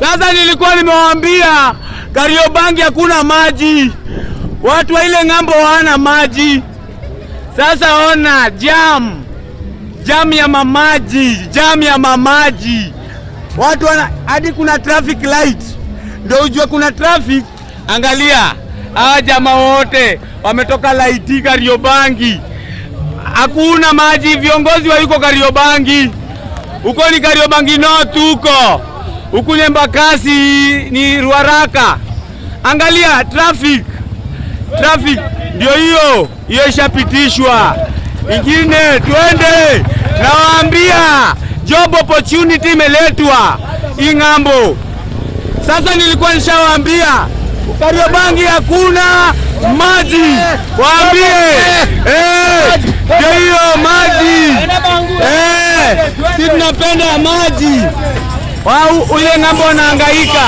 Sasa nilikuwa nimewaambia Kariobangi hakuna maji, watu wa ile ng'ambo hawana maji. Sasa ona jam, jam ya mamaji, jam ya mamaji, watu wana hadi kuna traffic light, ndio ujue kuna traffic. Angalia hawa jamaa wote wametoka laiti Kariobangi, hakuna maji. Viongozi wa yuko Kariobangi, huko ni Kariobangi North, huko huku ni Embakasi ni Ruaraka. Angalia traffic, traffic ndio hiyo hiyo, ishapitishwa. Ingine twende, nawaambia job opportunity imeletwa ing'ambo. Sasa nilikuwa nishawaambia Kariobangi hakuna maji, waambie ndio hiyo maji si tunapenda maji. Wao ile ng'ambo wanahangaika.